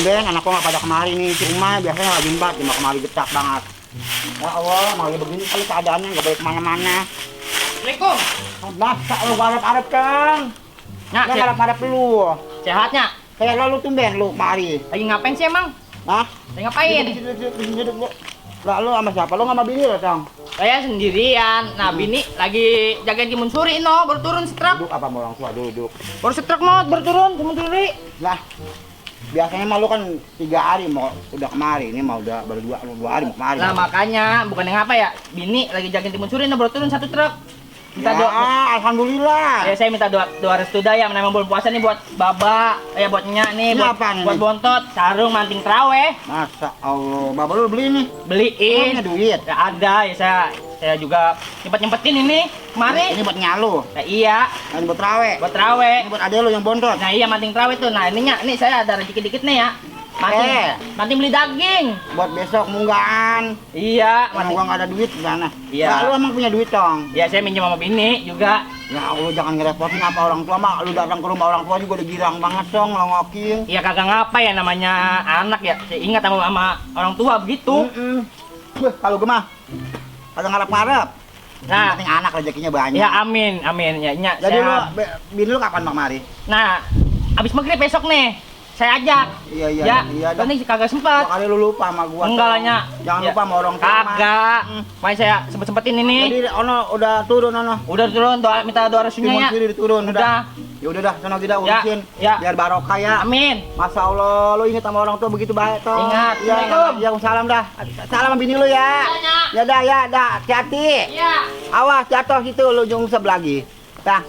tumben anak gua nggak pada kemari nih. Di rumah biasanya lagi embat, cuma kemari getak banget. Ya Allah, mau begini kali keadaannya nggak boleh kemana-mana. Assalamualaikum. Masa lu harap-harap Kang? Nyak, Nggak harap-harap lu. sehatnya. Kayak lalu tumben lu kemari. Lagi ngapain sih emang? Hah? Lagi ngapain? Duduk lu. Lah lu sama siapa? Lu sama bini lu, Kang? Saya sendirian. Nah, bini lagi jagain Timun Suri no, baru turun setruk. Duduk apa mau orang tua duduk. Baru setruk no, baru turun Timun Suri. Lah, biasanya mah lu kan 3 hari mau udah kemari, ini mau udah baru 2 hari mau kemari. Nah, makanya bukan yang apa ya? Bini lagi jagain Timun Suri no, baru turun 1 truk. Minta Ya, doa. alhamdulillah. Ya, saya minta doa restu dah ya, menambah bulan puasa nih buat Baba, buat Nyak nih, Ini buat apaan ini? buat Bontot, sarung manting traweh. Masa Allah, bapak lu beli nih. Beliin. Punya duit. Ya ada ya, saya juga nyempet-nyempetin ini kemarin. Ini buat nyalu, Nah, iya, ini buat trawe. buat traweh. Ini buat adek lu yang bontot. Nah iya manting traweh tuh. Nah ininya, nih saya ada rezeki dikit nih ya. Manting beli daging. Buat besok munggahan. Iya, Karena manting. gua nggak ada duit gimana? Iya. Lah, lu emang punya duit dong. Ya saya minjem sama bini juga. Ya Allah jangan ngerepotin apa orang tua mah. Lu datang ke rumah orang tua juga udah girang banget dong ngelongokin. Iya kagak ngapa ya, namanya anak ya. Saya ingat sama orang tua begitu. Wah, kalau gua mah kagak ngarep-ngarep. Yang Nah, penting anak rezekinya banyak. ya amin, amin ya. Nyak, Jadi lu, sehat. bini lu kapan mau kemari? Nah, abis maghrib besok nih, saya ajak. Iya, iya, Ya, iya dah. ini kagak sempat. Kali lu lupa sama gua. Enggak lah, Tong. Nyak. Jangan Ya. lupa sama orang tua. mah. Kagak. Makanya saya sempet-sempetin ini. Jadi ono udah turun ono. Udah turun, minta doa restunya Timun ya. Suri diturun udah. Udah. Ya udah dah, sono kita Ya, urusin. ya. Biar barokah ya. Amin. Masya Allah, lu inget sama orang tua begitu baik toh. Ingat. Ya, Assalamualaikum. ya, salam dah. Salam sama bini lu ya. Iya, Nyak. Ya dah, hati-hati. Iya. Awas jatuh situ lu jungsep lagi. Dah.